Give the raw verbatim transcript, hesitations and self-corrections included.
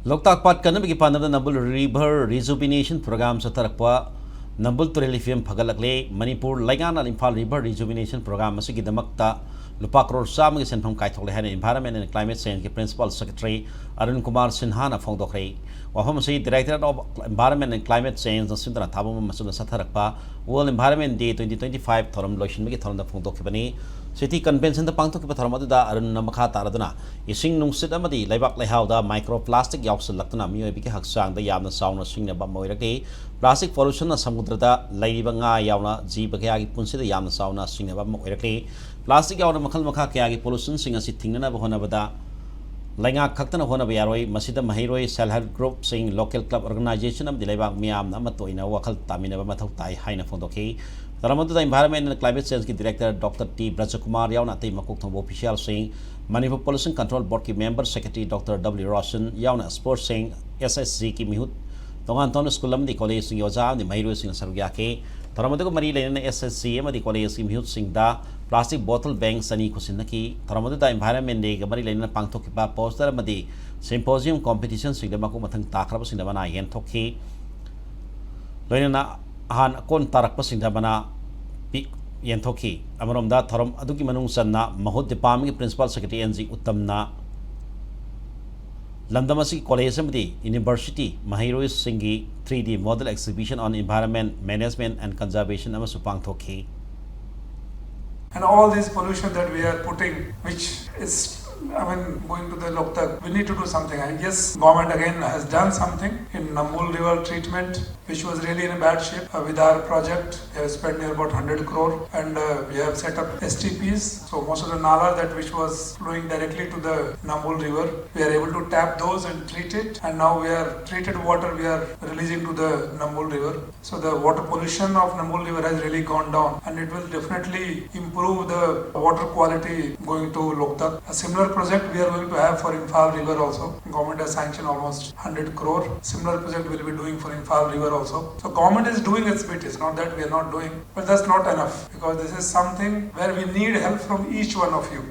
ꯂꯣꯛꯇꯥꯛ ꯄꯥꯠ ꯀꯟꯅꯕꯒꯤ ꯄꯥꯟꯗꯝꯗ ꯅꯝꯕꯨꯜ River Rejuvenation Program ꯆꯠꯊꯔꯛꯄ꯫ ꯅꯝꯕꯨꯜ ꯇꯨꯔꯦꯜꯒꯤ ꯐꯤꯕꯝ ꯐꯒꯠꯂꯛꯂꯦ꯫ ꯃꯅꯤꯄꯨꯔ ꯂꯩꯉꯥꯛꯅ ꯏꯝꯐꯥꯜ River Rejuvenation Program ꯑꯁꯤꯒꯤꯗꯃꯛꯇ ꯂꯨꯄꯥ ꯀ꯭ꯔꯣꯔ ꯆꯥꯝꯃꯒꯤ ꯁꯦꯟꯐꯝ ꯀꯥꯏꯊꯣꯛꯂꯦ ꯍꯥꯏꯅ Environment and Climate Change ꯒꯤ Principal Secretary ꯑꯔꯨꯟ ꯀꯨꯃꯥꯔ ꯁꯤꯟꯍꯥꯅ ꯐꯣꯡꯗꯣꯛꯈ꯭ꯔꯦ꯫ ꯋꯥꯐꯝ ꯑꯁꯤ Directorate of Environment and Climate Change ꯅ ꯁꯤꯟꯗꯨꯅ ꯊꯥꯕ ꯑꯃ ꯃꯆꯨꯝꯗ ꯆꯠꯊꯔꯛꯄ World Environment Day twenty twenty-five ꯊꯧꯔꯝ ꯂꯣꯏꯁꯤꯟꯕꯒꯤ ꯊꯧꯔꯝꯗ ꯐꯣꯡꯗꯣꯛꯈꯤꯕꯅꯤ꯫ City Convention ꯗ ꯄꯥꯡꯊꯣꯛꯈꯤꯕ ꯊꯧꯔꯝ ꯑꯗꯨꯗ ꯑꯔꯨꯟꯅ ꯃꯈꯥ ꯇꯥꯔꯗꯨꯅ ꯏꯁꯤꯡ ꯅꯨꯡꯁꯤꯠ ꯑꯃꯗꯤ ꯂꯩꯕꯥꯛ ꯂꯩꯍꯥꯎꯗ micro plastic ꯌꯥꯎꯁꯤꯜꯂꯛꯇꯨꯅ ꯃꯤꯑꯣꯏꯕꯒꯤ ꯍꯛꯆꯥꯡꯗ ꯌꯥꯝꯅ ꯆꯥꯎꯅ ꯁꯤꯡꯅꯕ ꯑꯃ ꯑꯣꯏꯔꯛꯂꯤ꯫ Plastic pollution ꯅ ꯁꯃꯨꯗ꯭ꯔꯗ ꯂꯩꯔꯤꯕ ꯉꯥ ꯌꯥꯎꯅ ꯖꯤꯕ ꯀꯌꯥꯒꯤ ꯄꯨꯟꯁꯤꯗ ꯌꯥꯝꯅ ꯆꯥꯎꯅ ꯁꯤꯡꯅꯕ ꯑꯃ ꯑꯣꯏꯔꯛꯂꯤ꯫ Plastic ꯌꯥꯎꯅ ꯃꯈꯜ ꯃꯈꯥ ꯀꯌꯥꯒꯤ pollution ꯁꯤꯡ ꯑꯁꯤ ꯊꯤꯡꯅꯅꯕ ꯍꯣꯠꯅꯕꯗ ꯂꯩꯉꯥꯛ ꯈꯛꯇꯅ ꯍꯣꯠꯅꯕ ꯌꯥꯔꯣꯏ꯫ ꯃꯁꯤꯗ ꯃꯍꯩꯔꯣꯏ, Self Help Group ꯁꯤꯡ, local club organization ꯑꯃꯗꯤ ꯂꯩꯕꯥꯛ ꯃꯤꯌꯥꯝꯅ ꯑꯃꯠꯇ ꯑꯣꯏꯅ ꯋꯥꯈꯜ ꯇꯥꯃꯤꯟꯅꯕ ꯃꯊꯧ ꯇꯥꯏ ꯍꯥꯏꯅ ꯐꯣꯡꯗꯣꯛꯈꯤ꯫ ꯊꯧꯔꯝ ꯑꯗꯨꯗ Environment and Climate Change ꯒꯤ Director Doctor ꯇꯤ ꯕ꯭ꯔꯖꯀꯨꯃꯥꯔ ꯌꯥꯎꯅ ꯑꯇꯩ ꯃꯀꯣꯛ ꯊꯣꯡꯕ official ꯁꯤꯡ, Manipur Pollution Control Board ꯀꯤ Member Secretary Doctor W Roshan ꯌꯥꯎꯅ sports ꯁꯤꯡ, S S G ꯒꯤ ꯃꯤꯍꯨꯠ, ꯇꯣꯉꯥꯟ ꯇꯣꯉꯥꯟꯕ school ꯑꯃꯗꯤ college ꯁꯤꯡꯒꯤ ꯑꯣꯖꯥ ꯑꯃꯗꯤ ꯃꯍꯩꯔꯣꯏꯁꯤꯡꯅ ꯁꯔꯨꯛ ꯌꯥꯈꯤ꯫ ꯊꯧꯔꯝ ꯑꯗꯨꯒ ꯃꯔꯤ ꯂꯩꯅꯅ S S G ꯑꯃꯗꯤ college ꯀꯤ ꯃꯤꯍꯨꯠꯁꯤꯡꯗ plastic bottle bank ꯆꯅꯤ ꯈꯨꯠꯁꯤꯟꯅꯈꯤ꯫ ꯊꯧꯔꯝ ꯑꯗꯨꯗ Environment Day ꯒ ꯃꯔꯤ ꯂꯩꯅꯅ ꯄꯥꯡꯊꯣꯛꯈꯤꯕ poster ꯑꯃꯗꯤ symposium competition ꯁꯤꯡꯗ ꯃꯀꯣꯛ ꯃꯊꯪ ꯇꯥꯈ꯭ꯔꯕꯁꯤꯡꯗ ꯃꯅꯥ ꯌꯦꯟꯊꯣꯛꯈꯤ꯫ ꯂꯣꯏꯅꯅ ꯑꯍꯥꯟ ꯑꯀꯣꯟ ꯇꯥꯔꯛꯄꯁꯤꯡꯗ ꯃꯅꯥ ꯄꯤ-, ꯌꯦꯟꯊꯣꯛꯈꯤ꯫ ꯑꯃꯔꯣꯝꯗ ꯊꯧꯔꯝ ꯑꯗꯨꯒꯤ ꯃꯅꯨꯡ ꯆꯟꯅ ꯃꯍꯨꯠ Department ꯒꯤ Principal Secretary N G ꯎꯠꯇꯝꯅ ꯂꯝꯗꯝ ꯑꯁꯤꯒꯤ college ꯑꯃꯗꯤ university ꯃꯍꯩꯔꯣꯏꯁꯤꯡꯒꯤ three D model exhibition on environment management and conservation ꯑꯃꯁꯨ ꯄꯥꯡꯊꯣꯛꯈꯤ꯫ And all this pollution that we are putting, which is, I mean, going to the Loktak, we need to do something. And yes, government again has done something in Nambul River treatment, which was really in a bad shape. Uh, with our project, we have spent near about hundred crore, and uh, we have set up S T Ps. So most of the nala that which was flowing directly to the Nambul River, we are able to tap those and treat it. And now we are treated water we are releasing to the Nambul River. So the water pollution of Nambul River has really gone down, and it will definitely improve the water quality going to Loktak. A similar project we are going to have for Imphal River also. Government has sanctioned almost hundred crore. Similar project we'll be doing for Imphal River also. So government is doing its bit. It's not that we are not doing, but that's not enough, because this is something where we need help from each one of you.